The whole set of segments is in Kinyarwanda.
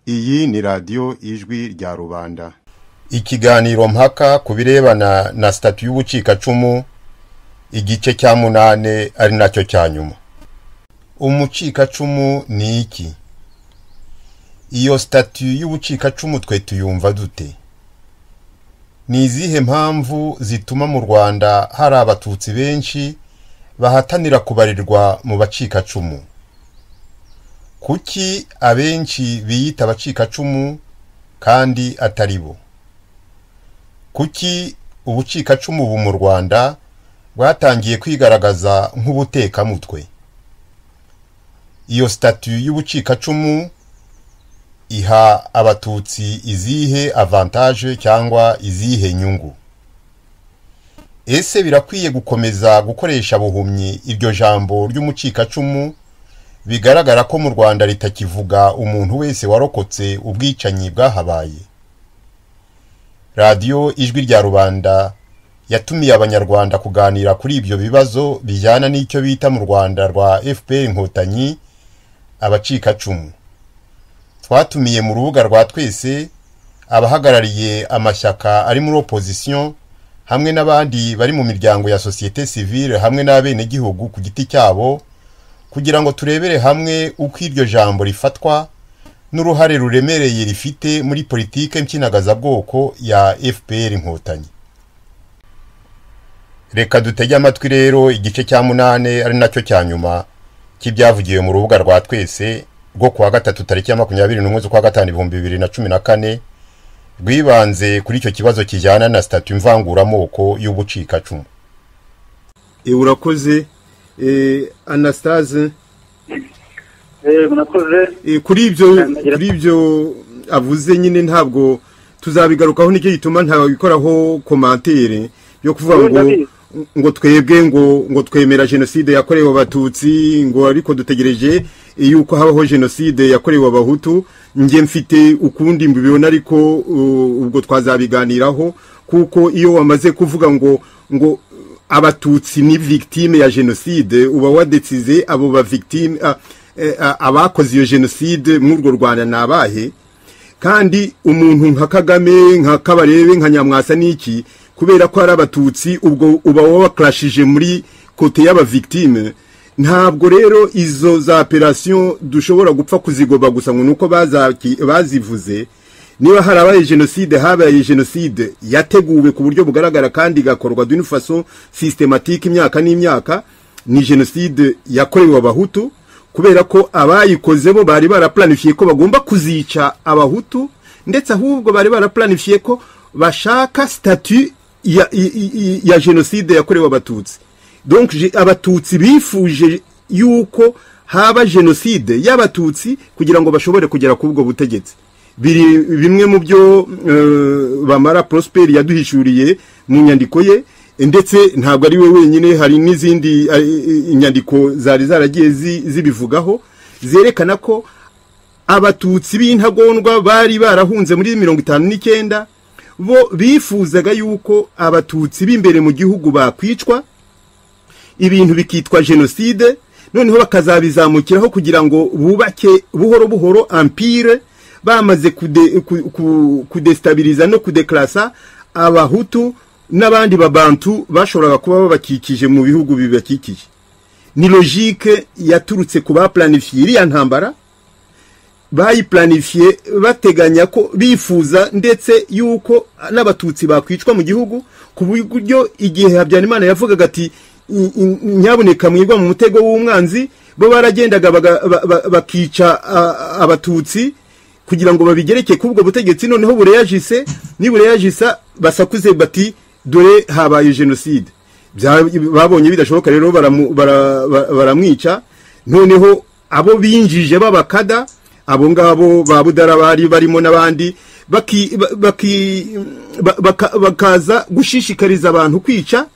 Iyi ni radiyo Ijwi rya Rubanda. Ikiganiro mpaka ku birebana na statut y'ubucikacumu, igice cya 8 ari nacyo cya nyuma. Umucikacumu ni iki? Iyo statut y'ubucikacumu twe tuyumva dute? Ni izihe mpamvu zituma mu Rwanda hari abatutsi benshi bahatanira kubarirwa mu bacikacumu? Kuki abenshi biyita abacikacumu kandi atari bo? Kuki ubucikacumu bu mu Rwanda bwatangiye kwigaragaza nk'ubutekamutwe? Iyo statut y'ubucikacumu iha abatutsi izihe avantage cyangwa izihe nyungu? Ese birakwiye gukomeza gukoresha buhumyi iryo jambo ry'umucikacumu bigaragara ko mu Rwanda ritakivuga umuntu wese warokotse ubwicanyi bwahabaye? Radio Ijwi rya Rubanda yatumiye abanyarwanda kuganira kuri ibyo bibazo bijyana n'icyo bita mu Rwanda rwa FPR Inkotanyi abacikacumu. Twatumiye mu rubuga rwa twese abahagarariye amashyaka ari muri opposition hamwe n'abandi bari mu miryango ya société civile hamwe n'abenegihugu ku giti cyabo, kugira ngo turebere hamwe uko iryo jambo rifatwa n'uruhare ruremereye rifite muri politike mkinagazabwoko ya FPR Inkotanyi. Reka dutege amatwi rero igice cya 8 ari nacyo cya nyuma cy'ibyavugiwe mu rubuga rwa twese rwo kuwa gatatu tariki ya 21 z'ukwa gatanu 2014, rwibanze kuri icyo kibazo kijyana na statut mvanguramoko y'ubucikacumu. Urakoze Anastase. Murakoze. Kuri ibyo avuze nyine ntabwo tuzabigarukaho, nicyo gituma ntabikoraho commentaire yo kuvuga ngo twebwe ngo twemera genocide yakorewe abatutsi, ngo ariko dutegereje yuko habaho genocide yakorewe abahutu. Nge mfite ukundi mbibona, ariko ubwo twazabiganiraho, kuko iyo wamaze kuvuga ngo abatutsi ni victime ya genocide, uba wadetize abo ba victime abakoze iyo genocide muri urwo Rwanda nabahe. Kandi umuntu nka Kagame, nka Kabarebe, nka Nyamwasa niki, kubera ko ari abatutsi ubwo uba wabaklashije muri kote y'aba victime. Ntabwo rero izo za operation dushobora gupfa kuzigoba gusa ngo nuko bazivuze. Niba harabaye genocide, habaye genocide yateguwe ku buryo bugaragara kandi igakorwa d'une façon systématique imyaka n'imyaka. Ni genocide yakorewe abahutu kubera ko abayikoze bo bari baraplanifiye ko bagomba kuzica abahutu, ndetse ahubwo bari baraplanifiye ko bashaka statut ya genocide yakorewe abatutsi. Donc abatutsi bifuje yuko haba genocide y'abatutsi kugira ngo bashobore kugera ku ubwo butegetsi. Biri bimwe mu byo Bamara Prosper yaduhishuriye mu nyandiko ye, ndetse ntabwo ari we wenyine, hari n'izindi inyandiko zari zaragiye zibivugaho, zerekana ko abatutsi b'intagondwa bari barahunze muri 59 bo bifuzaga yuko abatutsi b'imbere mu gihugu bakwicwa, ibintu bikitwa genocide, noneho bakazabizamukiraho kugira ngo bubake buhoro buhoro empire, bamaze kudestabiliza no kudeklasa abahutu n'abandi babantu bashoboraga kuba babakikije mu bihugu bibakikije. Ni logique yaturutse ku baplanifiye iriya ntambara, bayiplanifiye bateganya ko bifuza ndetse yuko n'abatutsi bakwicwa mu gihugu, ku buryo igihe Habyarimana yavugaga ati nyaboneka mwigwa mu mutego w'umwanzi, bo baragendaga bakica abatutsi kugira ngo babigereke kubwo butegetsi. Noneho bureyagise, nibureyagisa basakuze bati dore habaye genocide. Babonye bidashoboka rero baramwica. Noneho abo binjije babakada, abo ngabo ba Budara bari barimo n'abandi, bakaza gushishikariza abantu kwica.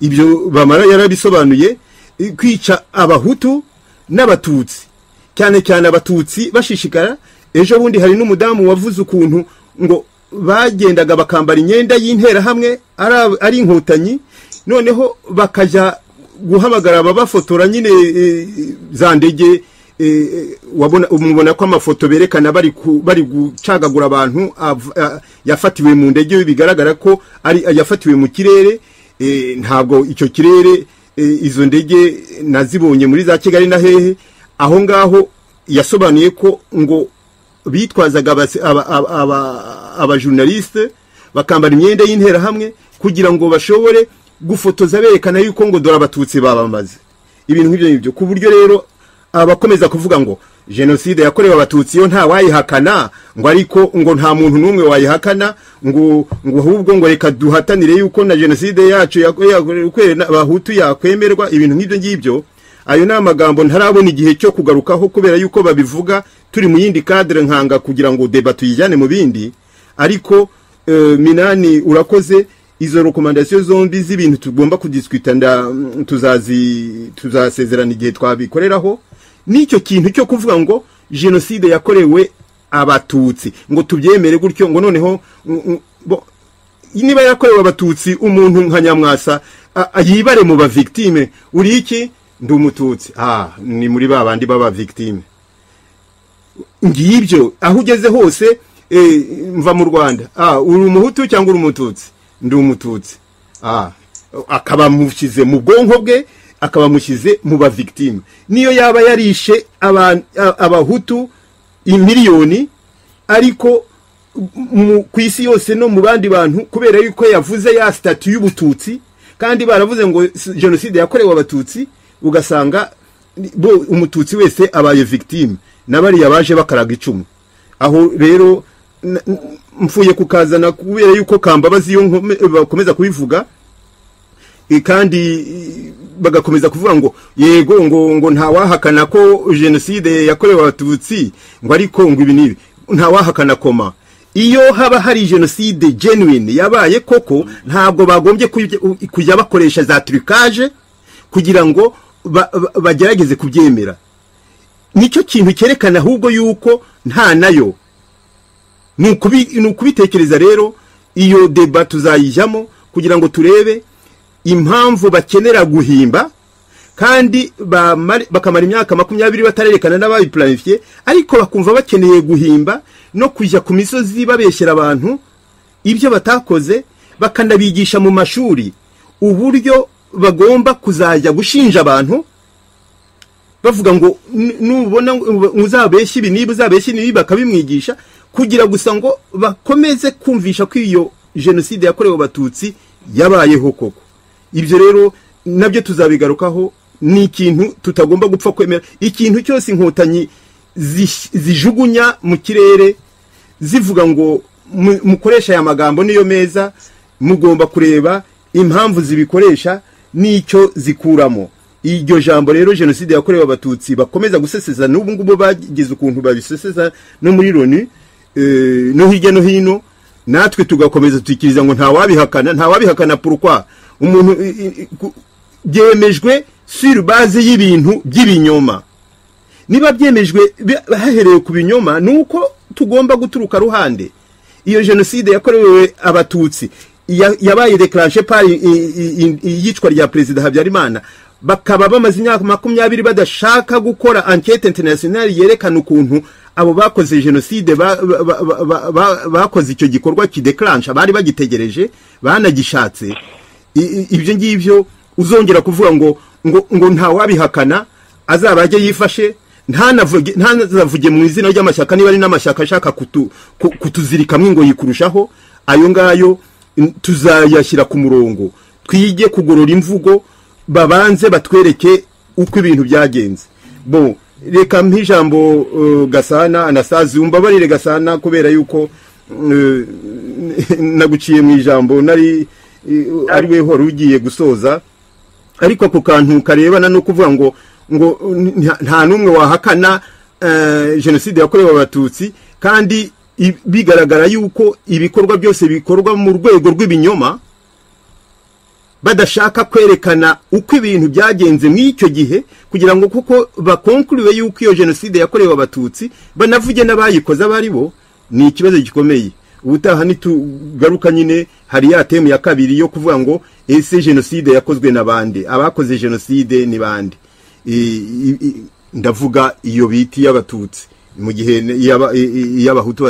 Ibyo Bamara yarabisobanuye, kwica abahutu n'abatutsi, cyane cyane abatutsi bashishikara. Ejo bundi hari n'umudamu wavuze ukuntu ngo bagendaga bakambara imyenda y'intera hamwe ari inkotanyi, Noneho bakajya guhamagara ababafotora nyine, za ndege, wabona mubona ko amafoto berekana bari gucagagura abantu yafatiwe mu ndege, bigaragara ko ari yafatiwe mu kirere. Ntabwo icyo kirere, izo ndege nazibonye muri za Kigali na hehe aho ngaho. Yasobanuye ko ngo bitwazaga abajournaliste, bakambara imyenda y'Interahamwe kugira ngo bashobore gufotoza berekana yuko ngo dore Abatutsi babamaze, ibintu nk'ibyo ngibyo. Ku buryo rero abakomeza kuvuga ngo jenoside yakorewe Abatutsi yo nta wayihakana, ngo ariko ngo nta muntu n'umwe wayihakana, ngo ahubwo ngo reka duhatanire yuko na jenoside yacu yakorewe Abahutu yakwemerwa, ibintu nk'ibyo ngibyo, ayo ni amagambo ntarabona igihe cyo kugarukaho, kubera yuko babivuga turi mu yindi cadre, nkanga kugira ngo débat tuyijyane mu bindi. Ariko Minani, urakoze. Izo recommandation zombi z'ibintu tugomba kudiscuta, tuzazi tuzasezerana igihe twabikoreraho. N'icyo kintu cyo kuvuga ngo jenoside yakorewe Abatutsi, ngo tubyemere gutyo, ngo noneho niba yakorewe Abatutsi, umuntu nka Nyamwasa yibare mu ba victime. Uri iki? Ndi Umututsi. Ah, ni muri ba bandi baba victime. Ngibyo, aho ugeze hose, mva mu Rwanda. Ah, uri Umuhutu cyangwa uri Umututsi? Ndi Umututsi. Ah, akaba mushyize mu bwonko bwe, akaba mushyize mu ba victime, niyo yaba yarishe Abahutu imiliyoni. Ariko ku isi yose no mu bandi bantu, kubera yuko yavuze ya statut y'Ubututsi, kandi baravuze ngo jenoside yakorewe Abatutsi, ugasanga bo Umututsi wese abaye victime, n'abariya baje bakaraga icumu. Aho rero mfuye kukazana kubera yuko kambabazi iyo bakomeza kubivuga, kandi bagakomeza kuvuga ngo yego, ngo ntawahakana ko jenoside yakorewe Abatutsi, ngo ariko ngo ibi n'ibi ntawahakana koma. Iyo haba hari jenoside genuine yabaye koko, ntabwo bagombye kujya bakoresha za trucage kugira ngo bagerageze kubyemera. Nicyo kintu cyerekana ahubwo yuko nta nayo. Ni ukubitekereza rero. Iyo débat tuzayijyamo kugira ngo turebe impamvu bakenera guhimba, kandi bakamara imyaka 20 batarerekana n'ababiplanifiye, ariko bakumva bakeneye guhimba no kujya ku misozi babeshyera abantu ibyo batakoze, bakanabigisha mu mashuri uburyo bagomba kuzajya gushinja abantu, bavuga ngo nubona uzabeshya ibi, niba uzabeshya ibi, bakabimwigisha kugira gusa ngo bakomeze kumvisha ko iyo jenoside yakorewe Abatutsi yabayeho koko. Ibyo rero nabyo tuzabigarukaho. Ni ikintu tutagomba gupfa kwemera. Ikintu cyose Inkotanyi zijugunya mu kirere zivuga ngo mukoresha aya magambo niyo meza, mugomba kureba impamvu zibikoresha n'icyo zikuramo. Iryo jambo rero jenoside yakorewe Abatutsi bakomeza guseseza, n'ubu ngubu bagize ukuntu babiseseza no muri Loni, no hirya no hino, natwe tugakomeza tukiriza ngo ntawabihakana. Ntawabihakana pourquoi? Umuntu byemejwe sur base y'ibintu by'ibinyoma. Niba byemejwe haherewe ku binyoma, nuko tugomba guturuka ruhande. Iyo jenoside yakorewe Abatutsi yabaye déclenché par iyicwa rya Perezida Habyarimana, bakaba bamaze imyaka 20 badashaka gukora enquête internationale yerekana ukuntu abo bakoze jenoside bakoze icyo gikorwa kidéclenche, bari bagitegereje, banagishatse. Ibyo ngibyo uzongera kuvuga ngo ntawabihakana, azaba ajye yifashe, ntanavuge mu izina ry'amashyaka, niba ari n'amashyaka ashaka kutuzirikamwe ngo yikurushaho. Ayo ngayo tuzayashyira ku murongo, twige kugorora imvugo, babanze batwereke uko ibintu byagenze. Bon, reka mpe ijambo Gasana Anastase. Umbabarire Gasana, kubera yuko naguciye mu ijambo, nari ari we wari ugiye gusoza. Ariko ako kantu karebana no kuvuga ngo nta n'umwe wahakana jenoside yakorewe Abatutsi, kandi bigaragara yuko ibikorwa byose bikorwa mu rwego rw'ibinyoma, badashaka kwerekana uko ibintu byagenze muri icyo gihe kugira ngo kuko bakonkuriwe yuko iyo jenoside yakorewe Abatutsi, banavuge n'abayikoze abo ari bo, ni ikibazo gikomeye. Ubutaha nitugaruka nyine hari ya temu ya kabiri yo kuvuga ngo ese jenoside yakozwe na bande, abakoze jenoside ni bande. Ndavuga iyo biti y'abatutsi mu gihe y'abahutu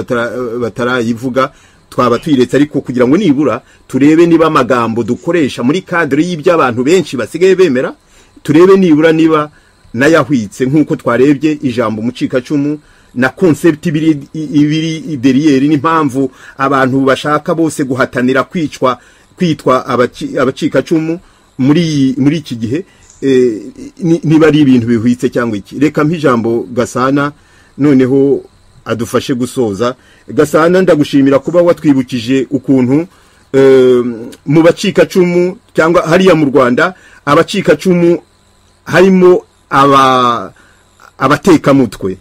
batarayivuga twaba tuyiretse, ariko kugira ngo nibura turebe niba amagambo dukoresha muri cadre y'iby'abantu benshi basigaye bemera, turebe nibura niba nayahwitse nkuko twarebye ijambo umucikacumu na concept ibiri derrière, n'impamvu abantu bashaka bose guhatanira kwicwa kwitwa abacikacumu muri iki gihe, niba ari ibintu bihwitse cyangwa iki. Reka mpijambo Gasana noneho adufashe gusoza. Gasana, ndagushimira kuba watwibukije ukuntu mu bacikacumu cyangwa hariya mu Rwanda abacikacumu harimo abatekamutwe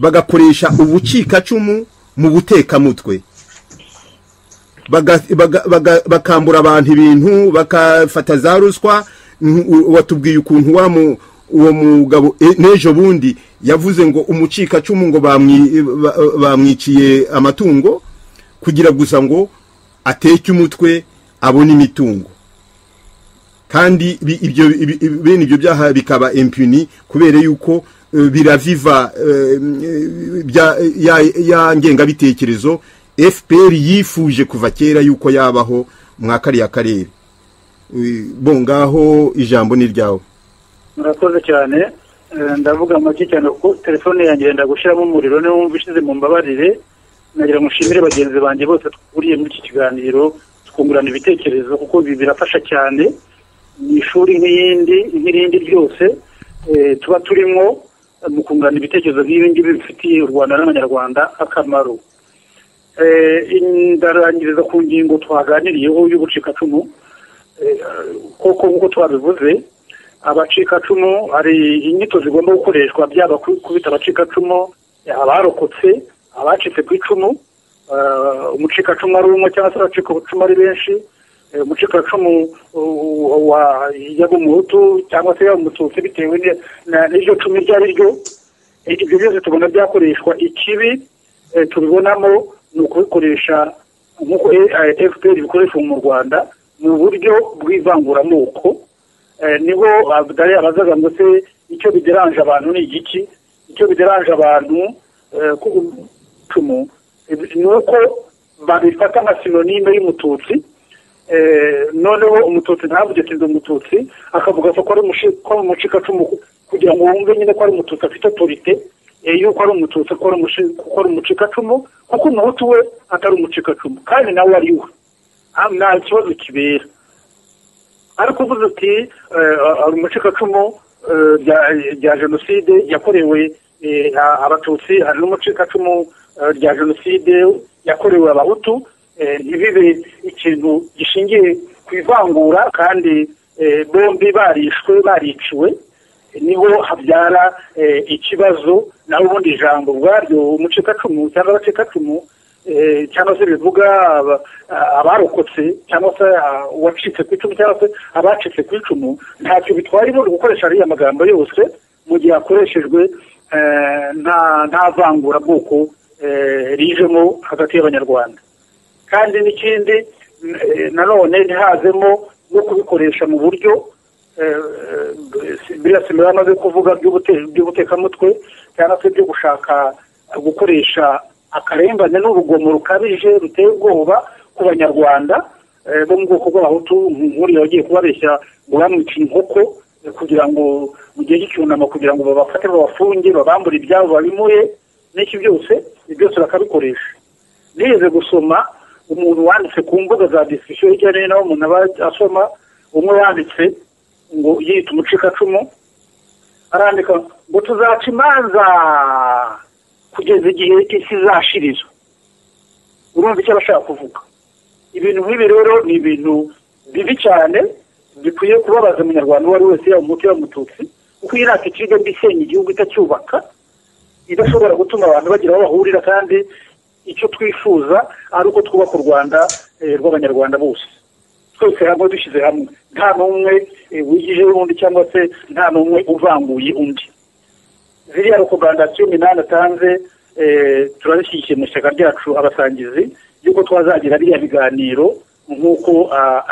bagakoresha ubucikacumu mu butekamutwe, bakambura abantu ibintu, bakafata za ruswa. Watubwiye ukuntu uwo mugabo n'ejo bundi yavuze ngo umucikacumu ngo bamwiciye amatungo kugira gusa ngo ateke umutwe abone imitungo, kandi ibyo bene ibyo byaha bikaba impuni kubera yuko biraviva ya ngengabitekerezo FPR yifuje kuva kera yuko yabaho mwakari karere. Bon, ngaho ijambo ni ryawe. Murakoze cyane. Ndavuga make cyane kuko telefone yanjye yenda gushiramo umuriro, niyo wumva ishize mu mbabarire. Nagira mushimire bagenzi banjye bose twuriye muri iki kiganiro twungurana ibitekerezo, kuko ibi birafasha cyane. Ni ishuri nk'iyindi nk'irindi ryose tuba turimo mu kungurana ibitekerezo nk'ibi ngibi bifitiye u Rwanda n'Abanyarwanda akamaro. Ndarangiriza ku ngingo twaganiriyeho y'ubucikacumu. Koko nk'uko twabivuze, abacikacumu hari inyito zigomba gukoreshwa, byaba kubita abacikacumu, abarokotse, abacitse ku icumu, umucikacumu ari umwe cyangwa se abacikacumu ari benshi, umucikacumu yaba umuhutu cyangwa se yaba umututsi bitewe n'iryo cumu iryo ari ryo. Ibyo byose tubona byakoreshwa. Ikibi tubibonamo ni ukubikoresha nk'uko FPR ibikoreshwa mu Rwanda mu buryo bw'ivanguramoko. Niho Abdari abazaga ngo se icyo bideranje abantu ni igiki? Icyo bideranje abantu cumu ni uko babifata nka synonyme y'umututsi. Noneho umututsi ntavuge ati ndi umututsi, akavuga ko ari umucikacumu kugira ngo wumve nyine ko ari umututsi afite autorité yuko ari umututsi, ko ari umucikacumu, kuko umuhutu we atari umucikacumu kandi nawe ari we, nta kibazo kibera. Ariko uvuze uti ari umucikacumu rya jenoside yakorewe abatutsi, hari n'umucikacumu rya jenoside yakorewe abahutu, ntibibe ikintu gishingiye ku ivangura kandi bombi barishwe bariciwe, niho habyara ikibazo. Naho ubundi ijambo ubwaryo umucikacumu cyangwa abacikacumu cyangwa se bivuga abarokotse cyangwa se uwacitse ku icumu cyangwa se abacitse ku icumu, ntacyo bitwara ubundi gukoresha ariya magambo yose mu gihe akoreshejwe nta vangurabwoko rijemo hagati y'Abanyarwanda. Kandi n'ikindi nanone ntihazemo no kubikoresha mu buryo biriya simba bamaze kuvuga by'ubutekamutwe cyangwa se byo gushaka gukoresha akarengane n'urugomo rukabije ruteye ubwoba ku Banyarwanda bo mu bwoko bw'abahutu. Nk'uriya wagiye kubabeshya ngo bamwice inkoko kugira ngo mu gihe cy'icyunamo kugira ngo babafate babafunge babambure ibyabo babimuhe n'iki byose, byose bakabikoresha. Nigeze gusoma umuntu wanditse ku mbuga za discussion hirya no hino, umuntu aba asoma, umwe wanditse ngo yita umucikacumu, arandika ngo tuzaca imanza kugeza igihe isi izashirira. Urumva icyo abashaka kuvuga. Ibintu nk'ibi rero ni ibintu bibi cyane bikwiye kubabaza umunyarwanda uwo ari wese, yaba umuhutu yaba umututsi, kuko iyi ni ikigo isenya igihugu itacyubaka, idashobora gutuma abantu bagira aho bahurira, kandi icyo twifuza ari uko twubaka u Rwanda rw'Abanyarwanda bose twese hamwe dushyize hamwe, nta n'umwe wigije undi cyangwa se nta n'umwe uvanguye undi. Ziriya rekomandasiyo 8 atanze Turabishyigikiye mu ishyaka ryacu Abasangizi yuko twazagira biriya biganiro nk'uko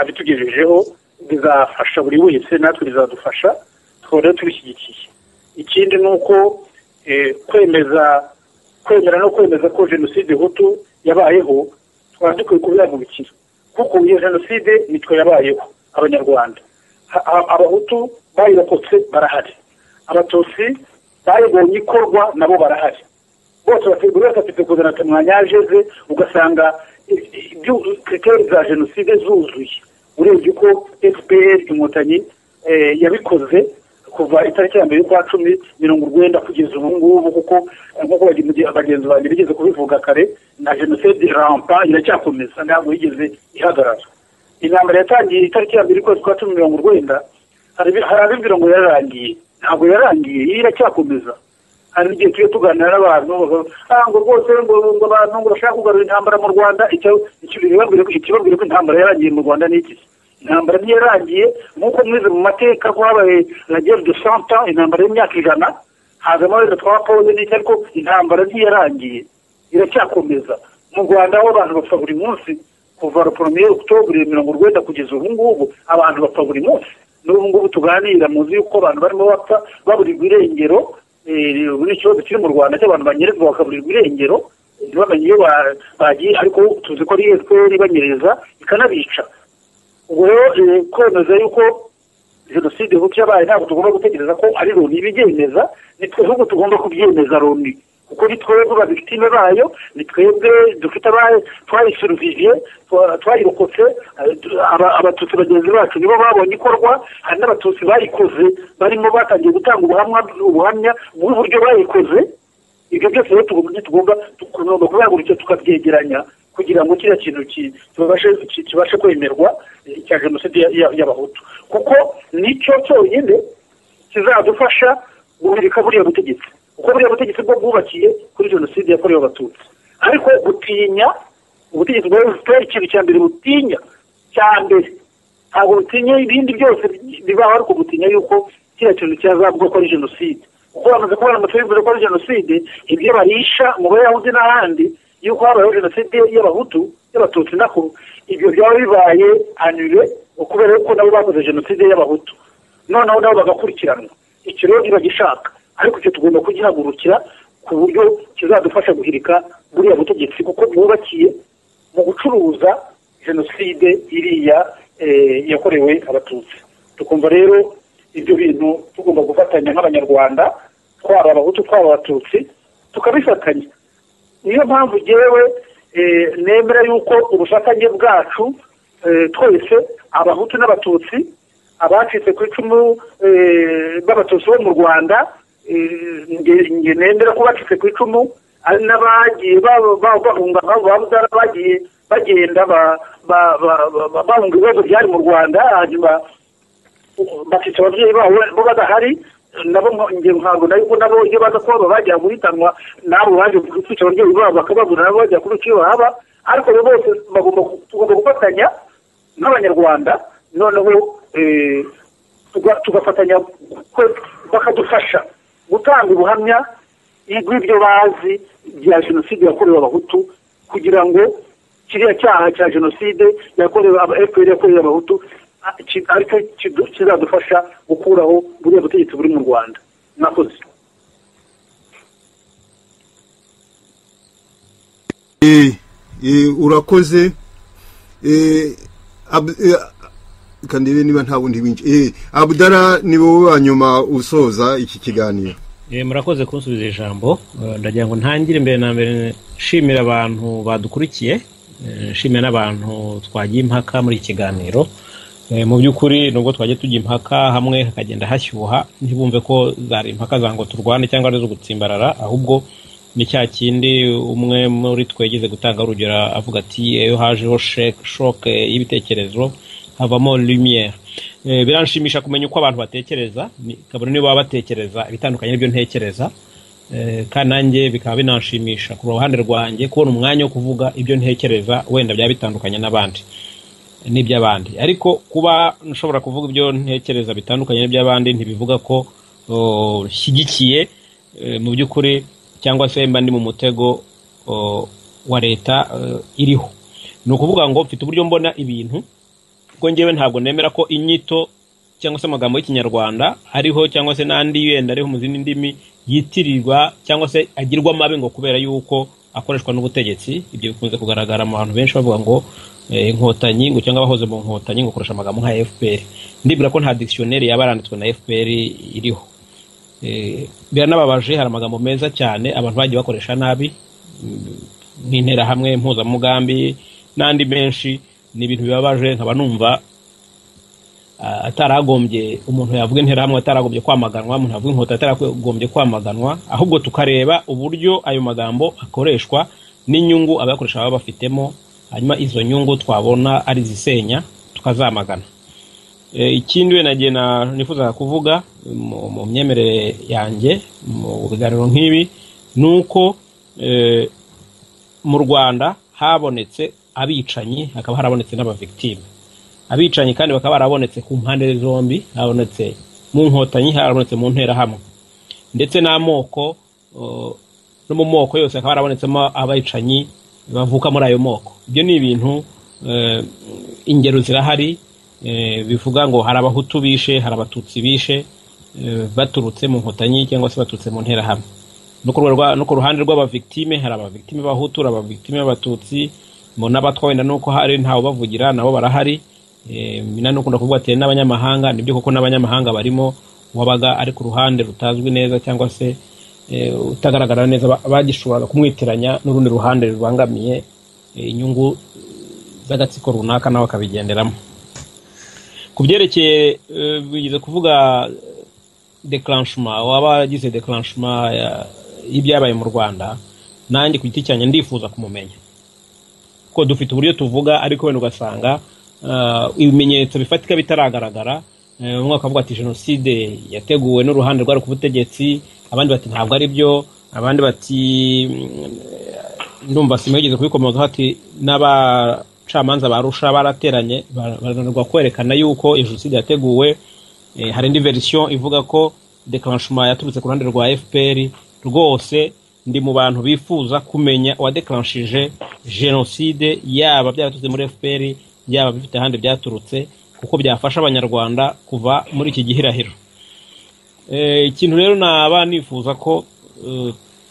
abitugejejeho, bizafasha buri wese, natwe bizadufasha, tukaba rero tubishyigikiye. Ikindi ni uko kwemeza, kwemera no kwemeza ko jenoside hutu yabayeho, twaba dukwiye kubihagurukira, kuko iyo jenoside nitwe yabayeho Abanyarwanda. Abahutu bayirokotse barahari, Abatutsi bayibonye ikorwa nabo barahari, bose buri wese afite kuzana témoignage ze, ugasanga critères za jenoside zuzuye. Urebye uko FPR Inkotanyi yabikoze kuva itariki ya 1 y'ukwa 10 1990 kugeza ubu ngubu, kuko nk'uko bagenzi banjye bigeze kubivuga kare, na jenoside rampa iracyakomeza, ntabwo yigeze ihagarara. Intambara yatangiye itariki ya 1 y'ukwezi kwa 10 1990, hari abibwira ngo yararangiye, ntabwo yarangiye, iracyakomeza. Hari igihe tujya tuganira n'abantu ngo rwose ngo abantu ngo bashaka kugarura intambara mu Rwanda, ikibabwira ko intambara yarangiye mu Rwanda ni iki? Intambara ntiyarangiye, nk'uko mwize mu mateka ko habaye la guerre de cent ans, intambara y'imyaka 100, hazamo wenda twa pause n'iki, ariko intambara ntiyarangiye, iracyakomeza. Mu Rwanda aho abantu bapfa buri munsi, kuva le 1er octobre 1990 kugeza ubu ngubu, abantu bapfa buri munsi. N'ubu ngubu tuganira muzi yuko abantu barimo bapfa baburirwa irengero. Ubu ni ikibazo kiri mu Rwanda cy'abantu banyerezwa bakaburirwa irengero, ntibamenye iyo bagiye, ariko tuzi ko ari FPR ibanyereza ikanabica. Ubwo rero kwemeza yuko jenoside hutu yabaye, ntabwo tugomba gutegereza ko ari Loni ibibyemeza, ni twe ahubwo tugomba kubyemeza Loni, kuko ni twebwe ba victime bayo, ni twebwe dufite abaye twayisurviviye, twayirokotse. Abatutsi bagenzi bacu nibo babonye ikorwa, hari n'Abatutsi bayikoze barimo batangiye gutanga ubuhamya bw'uburyo bayikoze. Ibyo byose rero tugomba kubihagurukira tukabyegeranya kugira ngo kiriya kintu kibashe kwemerwa cya jenoside y'Abahutu, kuko nicyo cyonyine kizadufasha guhirika buriya butegetsi, kuko buriya butegetsi bwo bwubakiye kuri jenoside yakorewe Abatutsi. Ariko gutinya ubutegetsi bwa FPR, ikintu cya mbere butinya, cya mbere, ntabwo butinya ibindi byose bibaho, ariko butinya yuko kiriya kintu cyazavuga ko ari jenoside, kuko bamaze kubona amategeko ko ari jenoside, ibyo barisha mu Bayahudi n'ahandi yuko habayeho jenoside y'Abahutu, y'Abatutsi nako, ibyo byaba bibaye annulé kubera yuko nabo bakoze jenoside y'Abahutu, noneho nabo bagakurikiranwa. Icyo rero ntibagishaka, ariko icyo tugomba kugihagurukira ku buryo kizadufasha guhirika buriya butegetsi, kuko bwubakiye mu gucuruza jenoside iriya yakorewe Abatutsi. Tukumva rero ibyo bintu tugomba gufatanya nk'Abanyarwanda, twaba Abahutu twaba Abatutsi, tukabifatanya. Niyo mpamvu jyewe nemera yuko ubufatanye bwacu twese, Abahutu n'Abatutsi, abacitse ku icumu b'Abatutsi bo mu Rwanda, nge nemera ko bacitse ku icumu ari n'abagiye bahunga, bagiye bagenda bahunga ibibazo byari mu Rwanda, hanyuma bakica ababyeyi babo bo badahari, nabo nge ntabwo nabo nabo iyo baza kuba bajya guhitanwa nabo baje kwica ababyeyi babo bakababura, nabo bajya kuri icyo bahaba. Ariko bose tugomba gufatanya nk'Abanyarwanda, noneho tugafatanya bakadufasha gutanga ubuhamya bw'ibyo bazi bya jenoside yakorewe Abahutu, kugira ngo kiriya cyaha cya jenoside yakorewe FPR yakorewe Abahutu ariko kizadufasha gukuraho buriya butegetsi buri mu Rwanda. Mwakoze. Urakoze. Kandebe niba nta wundi winji. Abdara, ni wowe wa nyuma usoza iki kiganiro. Murakoze kunsubiza ijambo. Ndagira ngo ntangire mbere na mbere nshimira abantu badukurikiye, nshimira n'abantu twagiye impaka muri iki kiganiro. Mu by'ukuri nubwo twagiye tujya impaka hamwe hakagenda hashyuha, ntibumve ko zari impaka za ngo turwane cyangwa ari zo gutsimbarara, ahubwo ni cya kindi umwe muri twegeze gutanga urugero avuga ati iyo hajeho choc y'ibitekerezo havamo lumière. Biranshimisha kumenya uko abantu batekereza, kabone niba batekereza ibitandukanye n'ibyo ntekereza, kandi nanjye bikaba binanshimisha ku ruhande rwanjye kubona umwanya wo kuvuga ibyo ntekereza, wenda byaba bitandukanye n'abandi n'iby'abandi. Ariko kuba nshobora kuvuga ibyo ntekereza bitandukanye n'iby'abandi ntibivuga ko nshyigikiye mu by'ukuri Cyangwa se mba ndi mu mutego wa leta iriho. Ni ukuvuga ngo mfite uburyo mbona ibintu, kuko ngewe ntabwo nemera ko inyito cyangwa se amagambo y'Ikinyarwanda ariho cyangwa se n'andi yenda ariho mu zindi ndimi yitirirwa cyangwa se agirwa mabi ngo kubera yuko akoreshwa n'ubutegetsi. Ibyo bikunze kugaragara mu bantu benshi bavuga ngo Inkotanyi ngo cyangwa abahoze mu Nkotanyi ngo koresha amagambo nka FPR. Ndibwira ko nta dictionnaire yaba yaranditswe na FPR iriho. Biranababaje, hari amagambo meza cyane abantu bagiye bakoresha nabi, nk'interahamwe, mpuzamugambi n'andi menshi. Ni ibintu bibabaje, nkaba numva ataragombye umuntu yavuga interahamwe ataragombye kwamaganwa, umuntu yavuga Inkotanyi ataragombye kwamaganwa, ahubwo tukareba uburyo ayo magambo akoreshwa n'inyungu abayakoresha baba bafitemo, hanyuma izo nyungu twabona ari zisenya tukazamagana. Ikindi we nagiye nifuzaga kuvuga mu myemerere yanjye mu biganiro nk'ibi ni uko mu Rwanda habonetse abicanyi, hakaba harabonetse n'abavictime. Abicanyi kandi bakaba barabonetse ku mpande zombi, habonetse mu Nkotanyi, harabonetse mu Nterahamwe, ndetse n'amoko, no mu moko yose hakaba harabonetsemo abicanyi bavuka muri ayo moko. Ibyo ni ibintu, ingero zirahari, bivuga ngo hari Abahutu bishe, hari Abatutsi bishe, baturutse mu Nkotanyi cyangwa se baturutse mu Nterahamwe. No ku ruhande rw'abavictime hari abavictime b'Abahutu, hari abavictime b'Abatutsi, mu n'Abatwa wenda nuko hari ntawe bavugira, nabo barahari. Mina nukunda kuvuga ati n'abanyamahanga, nibyo koko n'abanyamahanga barimo, wabaga ari ku ruhande rutazwi neza cyangwa se utagaragara neza, bagishoboraga kumwitiranya n'urundi ruhande rubangamiye inyungu z'agatsiko runaka, nawe akabigenderamo. Ku byerekeye, bigeze kuvuga déclenchement, waba yagize déclenchement y'ibyabaye mu Rwanda, nanjye ku giti cyanjye ndifuza kumumenya, kuko dufite uburyo tuvuga ariko wenda ugasanga ibimenyetso bifatika bitaragaragara. Umwe akavuga ati jenoside yateguwe n'uruhande rwari ku butegetsi, abandi bati ntabwo ari byo, abandi bati ndumva sima yigeze kubikomozaho ati n'abacamanza barusha barateranye barananirwa kwerekana yuko iyo jenoside yateguwe. Hari indi version ivuga ko déclenchement yaturutse ku ruhande rwa FPR. Rwose ndi mu bantu bifuza kumenya uwadéclenchije jenoside, yaba byaraturutse muri FPR, yaba bifite ahandi byaturutse, kuko byafasha Abanyarwanda kuva muri iki gihirahiro. Ikintu rero naba nifuza ko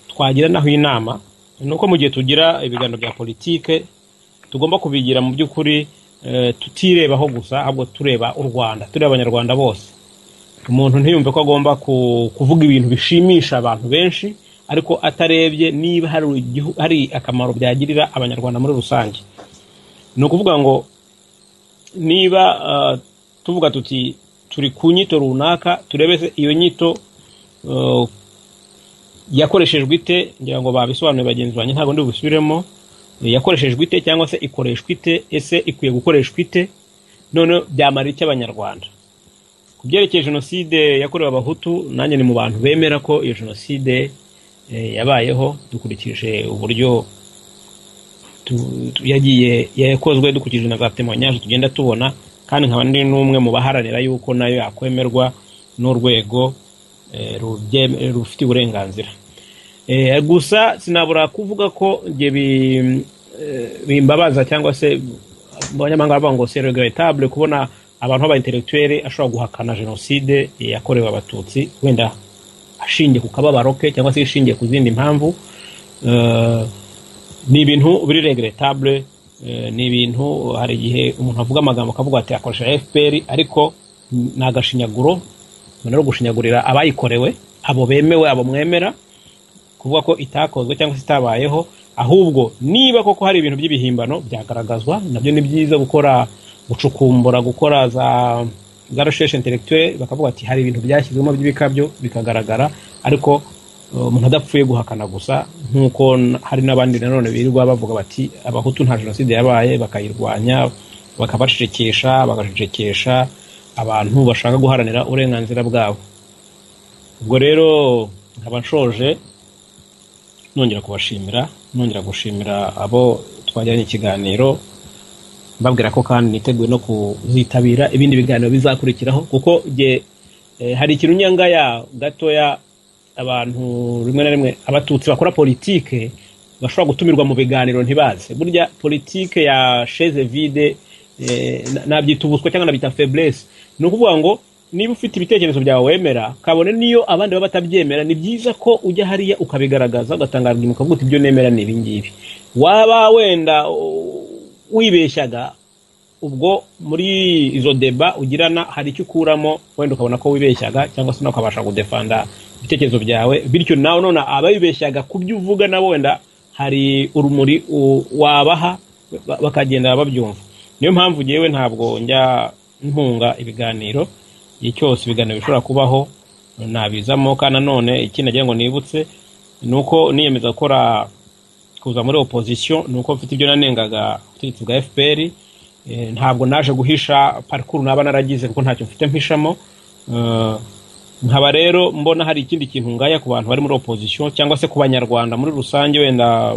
twagira naho inama ni uko mu gihe tugira ibiganiro bya politike tugomba kubigira mu by'ukuri tutirebaho gusa, ahubwo tureba u Rwanda, tureba Abanyarwanda bose. Umuntu ntiyumve ko agomba kuvuga ibintu bishimisha abantu benshi ariko atarebye niba hari akamaro byagirira Abanyarwanda muri rusange. Ni ukuvuga ngo niba tuvuga tuti turi ku nyito runaka, turebe se iyo nyito yakoreshejwe ite. Ngira ngo babisobanuye bagenzi banjye, ntabwo ndi busubiremo. Yakoreshejwe ite cyangwa se ikoreshwa ite? Ese ikwiye gukoreshwa ite? None byamara iki Abanyarwanda? Ku byerekeye jenoside yakorewe Abahutu, nanjye ni mu bantu bemera ko iyo jenoside yabayeho, dukurikije uburyo yagiye yakozwe, dukurikije na za témoignages tugenda tubona, kandi nkaba ndi n'umwe mu baharanira yuko nayo yakwemerwa n'urwego rufite uburenganzira. Gusa sinabura kuvuga ko njye bimbabaza, cyangwa se mu banyamahanga bavuga ngo c'est regrettable, kubona abantu b'aba intellectuel ashobora guhakana jenoside yakorewe Abatutsi, wenda ashingiye ku kababaro ke cyangwa se ishingiye ku zindi mpamvu. Ni ibintu biri regrettable. Ni ibintu, hari igihe umuntu avuga amagambo akavuga ati akoresha FPR, ariko ni agashinyaguro, ni no gushinyagurira abayikorewe, abo bemewe, abo mwemera, kuvuga ko itakozwe cyangwa se itabayeho. Ahubwo niba koko hari ibintu by'ibihimbano byagaragazwa, nabyo ni byiza gukora gucukumbura, gukora za recherche intellectuelle, bakavuga ati hari ibintu byashyizwemo by'ibikabyo, bikagaragara, ariko umuntu adapfuye guhakana gusa, nk'uko hari n'abandi nanone birirwa bavuga bati Abahutu nta jenoside yabaye, bakayirwanya, bakabacecekesha, bagacecekesha abantu bashaka guharanira uburenganzira bwabo. Ubwo rero nkaba nshoje nongera kubashimira, nongera gushimira abo twajyanye ikiganiro, mbabwira ko kandi niteguye no kuzitabira ibindi biganiro bizakurikiraho, kuko jye hari ikintu nyangaya gatoya. abantu rimwe na rimwe abatutsi bakora politike bashobora gutumirwa mu biganiro ntibaze. Burya politike ya chaise vide nabyita ubuswa cyangwa nabyita faiblesse. Ni ukuvuga ngo niba ufite ibitekerezo byawe wemera, kabone niyo abandi baba batabyemera, ni byiza ko ujya hariya ukabigaragaza, ugatanga argument, ukavuga uti ibyo nemera ni ibi ngibi. Waba wenda wibeshyaga, ubwo muri izo deba ugirana hari icyo ukuramo, wenda ukabona ko wibeshyaga cyangwa se nawe ukabasha kudefanda ibitekerezo byawe, bityo nawe none abayibeshyaga ku byo uvuga nabo wenda hari urumuri wabaha bakagenda babyumva. Niyo mpamvu ngewe ntabwo njya ntunga ibiganiro, igihe cyose ibiganiro bishobora kubaho nabizamo. Kandi nanone ikindi nagira ngo nibutse ni uko niyemeza gukora kuza muri opposition, ni uko mfite ibyo nanengaga ubutegetsi bwa FPR. Ntabwo naje guhisha parcours naba naragize kuko ntacyo mfite mpishamo. Nkaba rero mbona hari ikindi kintu ngaya ku bantu bari muri opposition cyangwa se ku banyarwanda muri rusange wenda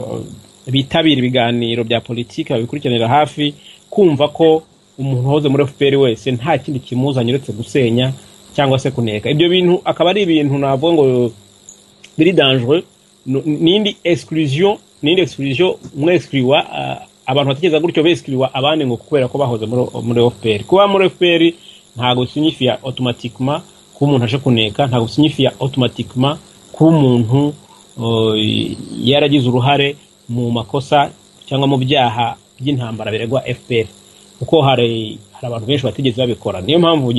bitabira ibiganiro bya politiki babikurikiranira hafi, kumva ko umuntu wahoze muri FPR wese nta kindi kimuzanye uretse gusenya cyangwa se kuneka. Ibyo bintu akaba ari ibintu navuga ngo biri dangereux, n'indi exclusion, n'indi exclusion mwexcluwa abantu batekereza gutyo bexcluwa abandi ngo kubera ko bahoze muri FPR. Kuba muri FPR ntago signifia automatiquement kuba umuntu aje kuneka, ntago signifia automatiquement kuba umuntu yaragize uruhare mu makosa cyangwa mu byaha by'intambara biregwa FPR, kuko hari abantu benshi batigeze babikora. Niyo mpamvu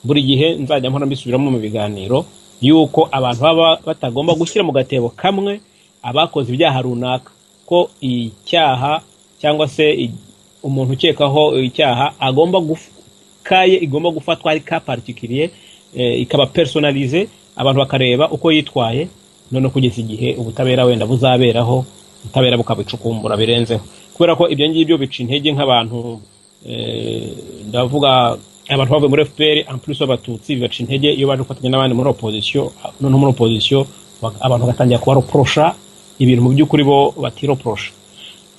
buri gihe nzajya mpora mbisubiramo mu biganiro yuko abantu baba batagomba gushyira mu gatebo kamwe abakoze ibyaha runaka, ko icyaha cyangwa se umuntu ukekaho icyaha agomba kaye igomba gufatwa ari ka particulier, ikaba personnalisé, abantu bakareba uko yitwaye, none kugeza igihe ubutabera wenda buzaberaho, ubutabera bukabicukumbura birenzeho. Kubera ko ibyo ngibyo bica intege nk'abantu, ndavuga abantu bavuye muri FPR en plus abatutsi, bibaca intege iyo baje gufatanya n'abandi muri opposition. None muri opposition abantu bagatangira kubaroprosha ibintu mu by'ukuri bo batiroprosha.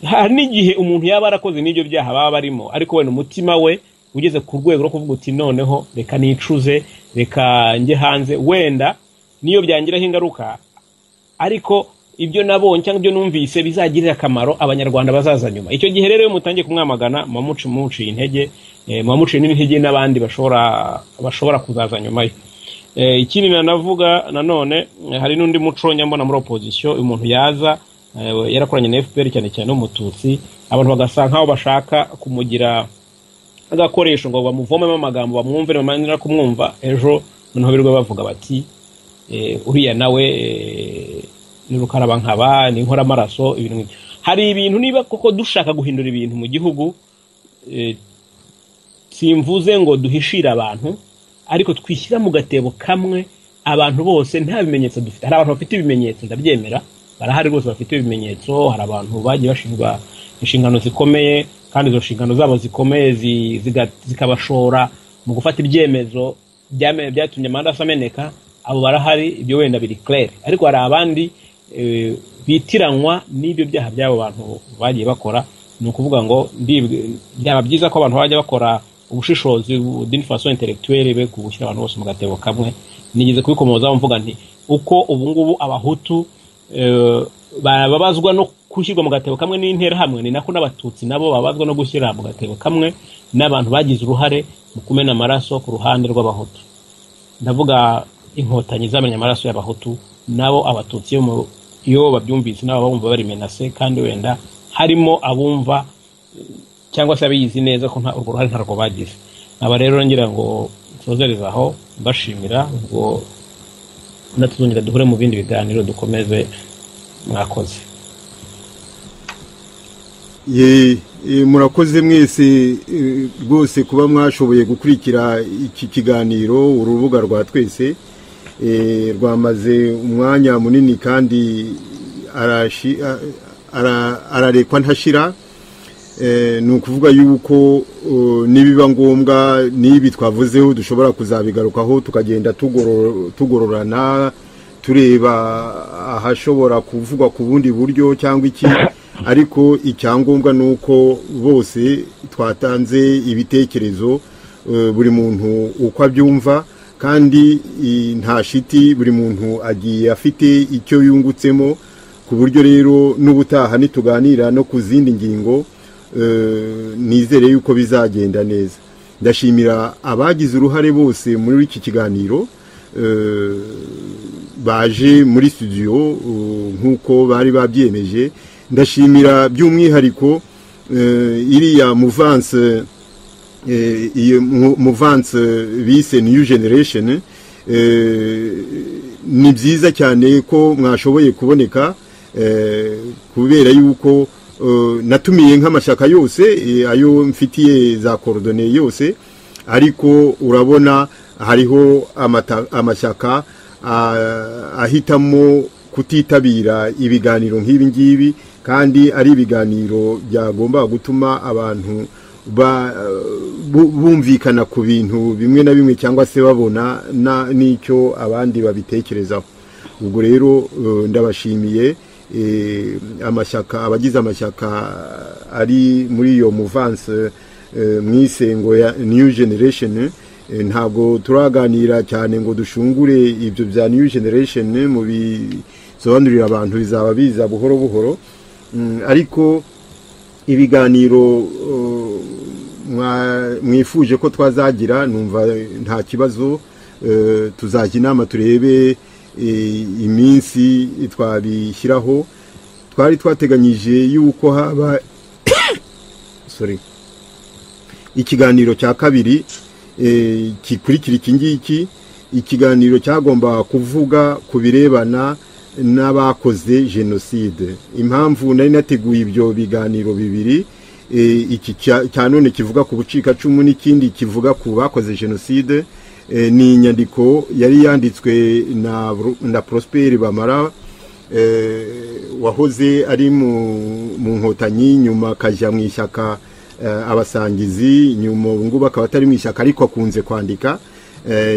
Hari n'igihe umuntu yaba arakoze n'ibyo byaha baba barimo, ariko wenda umutima we ugeze ku rwego rwo kuvuga uti noneho reka nicuze, reka njye hanze, wenda niyo byangiraho ingaruka, ariko ibyo nabonye cyangwa ibyo numvise bizagirira akamaro abanyarwanda bazaza nyuma. Icyo gihe rero iyo mutangiye kumwamagana muba muciye intege, muba muciye n'intege n'abandi bashobora kuzaza nyuma ye. Ikindi nanavuga nanone, hari n'undi muco nyambona muri opposition, umuntu yaza yarakoranye na FPR cyane cyane umututsi, abantu bagasa nkaho bashaka kumugira agakoresho ngo bamuvomemo amagambo, bamwumve, bamanira kumwumva ejo noneho birirwa bavuga bati uriya nawe ni rukaraba nkaba, ni nkora amaraso, ibintu nk'ibyo. Hari ibintu niba koko dushaka guhindura ibintu mu gihugu, simvuze ngo duhishire abantu, ariko twishyira mu gatebo kamwe abantu bose nta bimenyetso dufite. Hari abantu bafite ibimenyetso, ndabyemera, barahari rwose bafite ibimenyetso. Hari abantu bagiye bashinzwa inshingano zikomeye, kandi izo nshingano zabo zikomeye zikabashora mu gufata ibyemezo byatumye amaraso ameneka. Abo barahari, ibyo wenda biri clair. Ariko hari abandi bitiranwa n'ibyo byaha by'abo bantu bagiye bakora. Ni ukuvuga ngo byaba byiza ko abantu bajya bakora ubushishozi d'une façon intellectuelle, be gushyira abantu bose mu gatebo kamwe. Nigeze kubikomozaho mvuga nti uko ubu ngubu abahutu bababazwa no gushyirwa mu gatebo kamwe n'interahamwe, ni nako n'abatutsi nabo babazwa no gushyira mu gatebo kamwe n'abantu bagize uruhare mu kumena amaraso ku ruhande rw'abahutu. Ndavuga inkotanyi zamennye amaraso y'abahutu, nabo abatutsi iyo babyumvise nabo bumva bari menacés, kandi wenda harimo abumva cyangwa se abiyizi neza ko urwo ruhare ntarwo bagize. Aba rero ngira ngo nsozereze aho mbashimira, ubwo natuzongera duhure mu bindi biganiro dukomeze. Mwakoze. Ye, murakoze mwese rwose kuba mwashoboye gukurikira iki kiganiro. Urubuga rwa twese rwamaze umwanya munini kandi ararekwa ntashira. Ni ukuvuga yuko nibiba ngombwa n'ibi twavuzeho dushobora kuzabigarukaho, tukagenda tugororana, tureba ahashobora kuvugwa ku bundi buryo cyangwa iki. Ariko icyangombwa ni uko bose twatanze ibitekerezo, buri muntu uko abyumva. Kandi nta shiti, buri muntu agiye afite icyo yungutsemo, ku buryo rero n'ubutaha nituganira no ku zindi ngingo nizere yuko bizagenda neza. Ndashimira abagize uruhare bose muri iki kiganiro, baje muri studio nk'uko bari babyemeje. Ndashimira by'umwihariko iriya mouvance, iyo mouvance bise New Generation. Ni byiza cyane ko mwashoboye kuboneka, kubera yuko natumiye nk'amashyaka yose ayo mfitiye za coordonnées yose, ariko urabona hariho amashyaka ahitamo kutitabira ibiganiro nk'ibi ngibi, kandi ari ibiganiro byagomba gutuma abantu bumvikana ku bintu bimwe na bimwe, cyangwa se babona n'icyo abandi babitekerezaho. Ubwo rero ndabashimiye amashyaka, abagize amashyaka ari muri iyo mouvance mwise ngo ya New Generation. Ntabwo turaganira cyane ngo dushungure ibyo bya New Generation mu bisobanurira abantu, bizaba biza buhoro buhoro. Ariko ibiganiro mwifuje ko twazagira, numva nta kibazo, tuzajya inama turebe iminsi twabishyiraho. Twari twateganyije yuko haba, sorry, ikiganiro cya kabiri gikurikira iki ngiki, ikiganiro cyagomba kuvuga ku birebana n'abakoze jenoside. Impamvu nari nateguye ibyo biganiro bibiri, iki cya none kivuga ku bucikacumu n'ikindi kivuga ku bakoze jenoside, ni inyandiko yari yanditswe na Prosper Bamara, wahoze ari mu Nkotanyi, nyuma akajya mu ishyaka Abasangizi, nyuma ubu ngubu akaba atari mu ishyaka ariko akunze kwandika.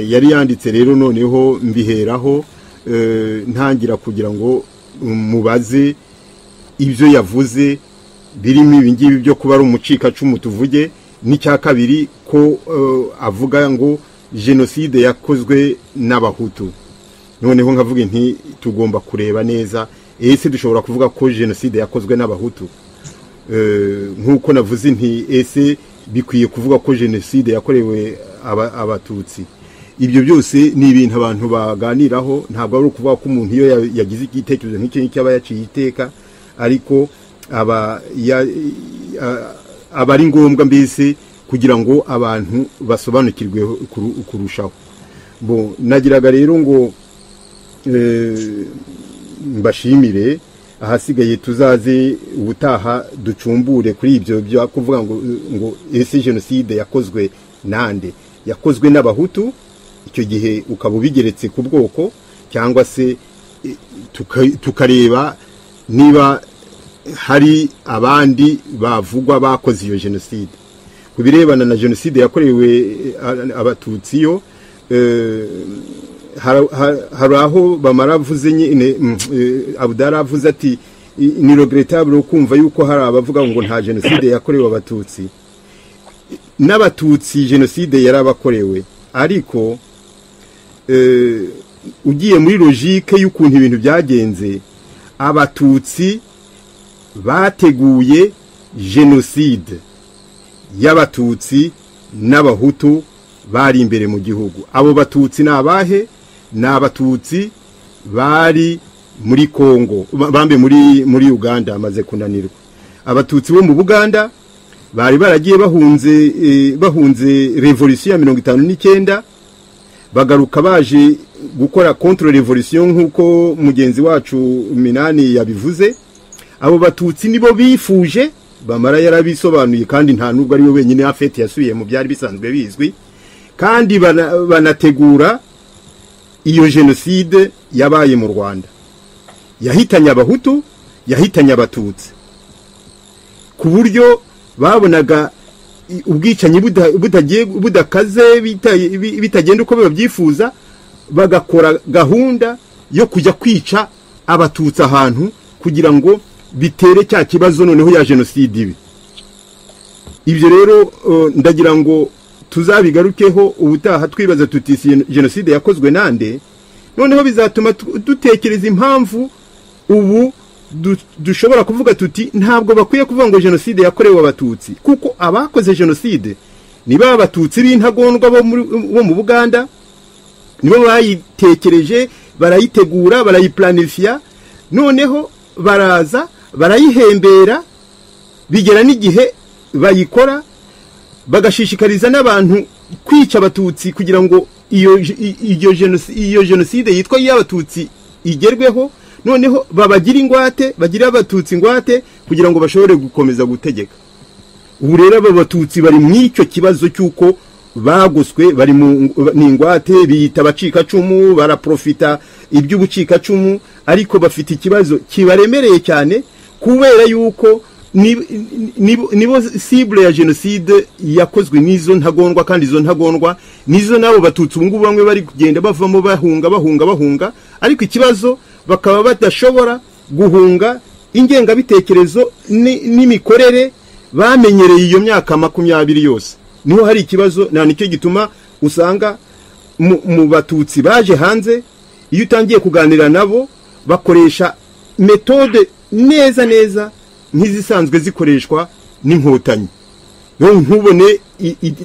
Yari yanditse rero, noneho mbiheraho ntangira kugira ngo mubaze ibyo yavuze birimo ibi ngibi byo kuba ari umucikacumu tuvuge, n'icya kabiri ko avuga ngo jenoside yakozwe n'Abahutu. Noneho nkavuga nti tugomba kureba neza, ese dushobora kuvuga ko jenoside yakozwe n'Abahutu? Nk'uko navuze nti ese bikwiye kuvuga ko jenoside yakorewe Abatutsi? Ibyo byose ni ibintu abantu baganiraho. Ntabwo ari ukuvuga ko umuntu iyo yagize igitekerezo nk'icyo ngicyo aba yaciye iteka, ariko aba ari ngombwa mbese kugira ngo abantu basobanukirwe kurushaho. Bo nagiraga rero ngo mbashimire, ahasigaye tuzaze ubutaha ducumbure kuri ibyo byo kuvuga ngo ese jenoside yakozwe nande? Yakozwe n'Abahutu, icyo gihe ukaba ubigeretse ku bwoko, cyangwa se tukareba niba hari abandi bavugwa bakoze iyo jenoside. Ku birebana na jenoside yakorewe Abatutsi yo, hari aho Bamara avuze nyine, Abudara avuze ati ni regrettable kumva yuko hari abavuga ngo nta jenoside yakorewe Abatutsi. N'Abatutsi jenoside yarabakorewe, ariko ugiye muri logique y'ukuntu ibintu byagenze, Abatutsi bateguye jenoside y'Abatutsi n'Abahutu bari imbere mu gihugu. Abo Batutsi ni abahe? Ni Abatutsi bari muri Kongo, bambe muri Uganda, amaze kunanirwa. Abatutsi bo mu Buganda bari baragiye bahunze revolution ya 59, bagaruka baje gukora contre revolution nk'uko mugenzi wacu Minani yabivuze. Abo Batutsi nibo bifuje, Bamara yarabisobanuye, kandi nta nubwo ari we wenyine afete yasubiye mu byari bisanzwe bizwi, kandi banategura iyo jenoside yabaye mu Rwanda, yahitanye Abahutu, yahitanye Abatutsi, ku buryo babonaga ubwicanyi butagiye budakaze, bitagenda uko babyifuza, bagakora gahunda yo kujya kwica Abatutsi ahantu kugira ngo bitere cya kibazo noneho ya jenoside ibi. Ibyo rero ndagira ngo Tuzabigarukeho ubutaha twibaza tuti jenoside yakozwe nande. Noneho bizatuma dutekereza impamvu ubu dushobora kuvuga tuti ntabwo bakwiye kuvuga ngo jenoside yakorewe abatutsi, kuko abakoze jenoside ni ba batutsi b'intagondwa bo mu Buganda, nibo bayitekereje, barayitegura, barayiplanifia, noneho baraza barayihembera, bigera n'igihe bayikora bagashishikariza n'abantu kwica abatutsi kugira ngo iyo jenoside yitwa iy'abatutsi igerweho. Noneho babagira ingwate, bagira abatutsi ingwate kugira ngo bashobore gukomeza gutegeka. Ubu rero aba batutsi bari mu icyo kibazo cy'uko bagoswe, bari mu ingwate, biyita abacikacumu, baraprofita iby'ubucikacumu, ariko bafite ikibazo kibaremereye cyane kubera yuko nibo cible ya jenoside yakozwe n'izo ntagondwa, kandi izo ntagondwa nizo nabo batutsi ubu ngubu bamwe bari kugenda bavamo bahunga bahunga bahunga, ariko ikibazo bakaba badashobora guhunga ingengabitekerezo n'imikorere bamenyereye iyo myaka 20 yose. Niho hari ikibazo, na nicyo gituma usanga mu batutsi baje hanze, iyo utangiye kuganira nabo bakoresha metode neza neza nk'izisanzwe zikoreshwa n'inkotanyi, ntubone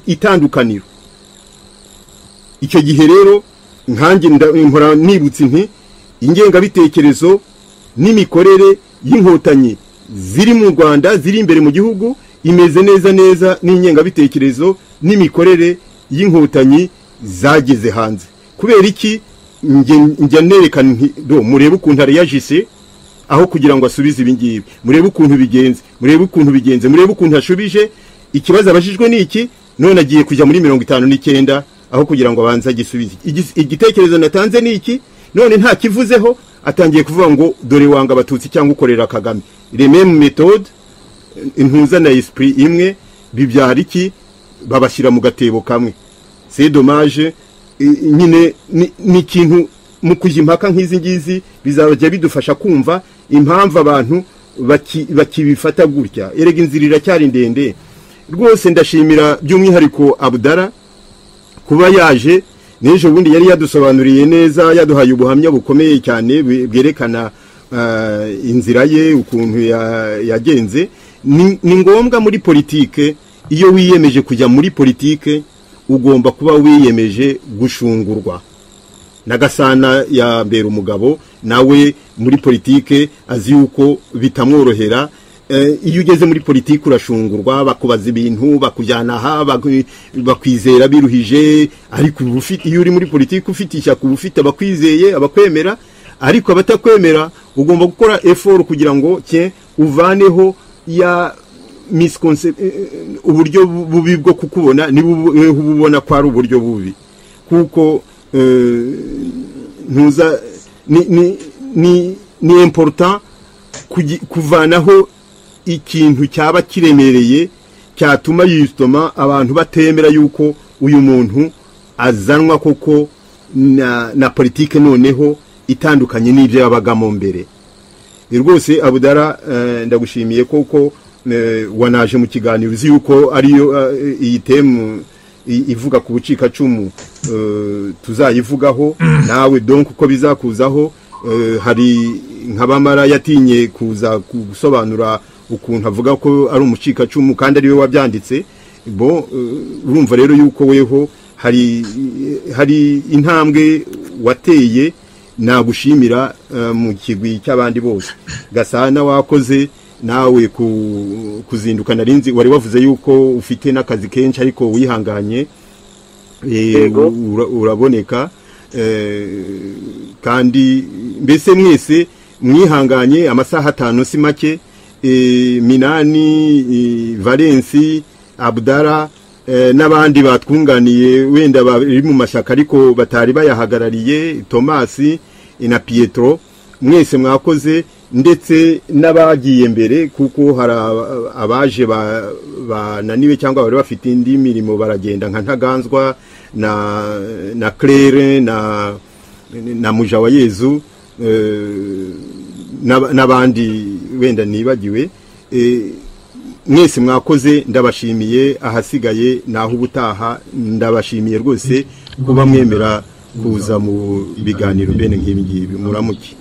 itandukaniro. Icyo gihe rero nkanjye mpora nibutse nti ingengabitekerezo n'imikorere y'inkotanyi ziri mu Rwanda, ziri imbere mu gihugu, imeze neza neza n'ingengabitekerezo n'imikorere y'inkotanyi zageze hanze. Kubera iki? Njya nerekana nti murebe ukuntu ariyajise aho kugira ngo asubize ibi ngibi, murebe ukuntu bigenze, murebe ukuntu bigenze, murebe ukuntu ashubije ikibazo abajijwe ni iki, none agiye kujya muri 59 aho kugira ngo abanze agisubize. Igitekerezo natanze ni iki, none nta kivuzeho, atangiye kuvuga ngo dore wanga abatutsi cyangwa ukorera Kagame. Les mêmes méthodes, intuza na esprit imwe, bibyara iki? Babashyira mu gatebo kamwe. C'est dommage, nyine ni ikintu mu kujya impaka nk'izi ngizi bizajya bidufasha kumva impamvu abantu bakibifata gutya. Erega inzira iracyari ndende rwose. Ndashimira by'umwihariko Abdara kuba yaje n'ejo bundi, yari yadusobanuriye neza, yaduhaye ubuhamya bukomeye cyane bwerekana inzira ye ukuntu yagenze. Ni ngombwa muri politike, iyo wiyemeje kujya muri politike ugomba kuba wiyemeje gushungurwa. Nagasana ya mbere umugabo nawe muri politike azi yuko bitamworohera. Iyo ugeze muri politike urashungurwa, bakubaza ibintu, bakujyana aha, bakwizera biruhije, ariko iyo uri muri politike ufite ishyaka, ufite abakwizeye, abakwemera, ariko abatakwemera ugomba gukora effort kugira ngo uvaneho ya uburyo bubi bwo kukubona, niba ububona ko ari uburyo bubi, kuko ntuza ni important kuvanaho ikintu cyaba kiremereye cyatuma yistoma abantu batemera yuko uyu muntu azanwa koko na politike noneho itandukanye n'ibyo yabagamo mbere. Rwose Abudara, ndagushimiye koko wanaje mu kiganiro, uzi yuko ariyo iyi temu ivuga ku bucikacumu tuzayivugaho nawe, donc uko bizakuzaho. Hari nk'abamara yatinye kuza gusobanura ukuntu avuga ko ari umucikacumu kandi ariwe wabyanditse. Bon, urumva rero yuko weho hari intambwe wateye, nagushimira mu kigwi cy'abandi bose. Gasana wakoze nawe kuzinduka, narinzi wari wavuze yuko ufite n'akazi kenshi ariko wihanganye uraboneka, kandi mbese mwese mwihanganye amasaha 5 si make. Minani, Valensi, Abdara n'abandi batwunganiye wenda bari mu mashyaka ariko batari bayahagarariye, Tomasi na Pietro, mwese mwakoze, ndetse n'abagiye mbere kuko hari abaje bananiwe cyangwa bari bafite indi mirimo baragenda, nka Ntaganzwa na Claire na Mujawayezu n'abandi wenda nibagiwe. Mwese mwakoze, ndabashimiye. Ahasigaye naho ubutaha. Ndabashimiye rwose kuba mwemera kuza mu biganiro bene nk'ibi ngibi. Muramuke.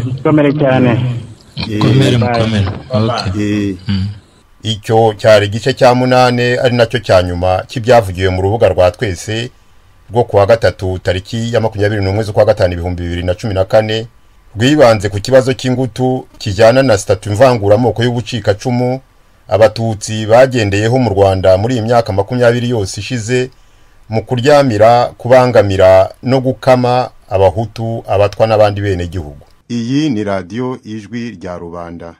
Mukomere cyane. Mukomere, mukomere, okay. Icyo cyari igice cya 8, ari nacyo cya nyuma cy'ibyavugiwe mu Rubuga rwa Twese rwo kuwa gatatu, tariki ya 21 z'ukwa gatanu, 2014, rwibanze ku kibazo cy'ingutu kijyana na statut mvanguramoko y'ubucikacumu Abatutsi bagendeyeho mu Rwanda muri iyi myaka 20 yose ishize, mu kuryamira, kubangamira no gukama Abahutu, Abatwa n'abandi bene gihugu. Iyi ni Radiyo Ijwi rya Rubanda.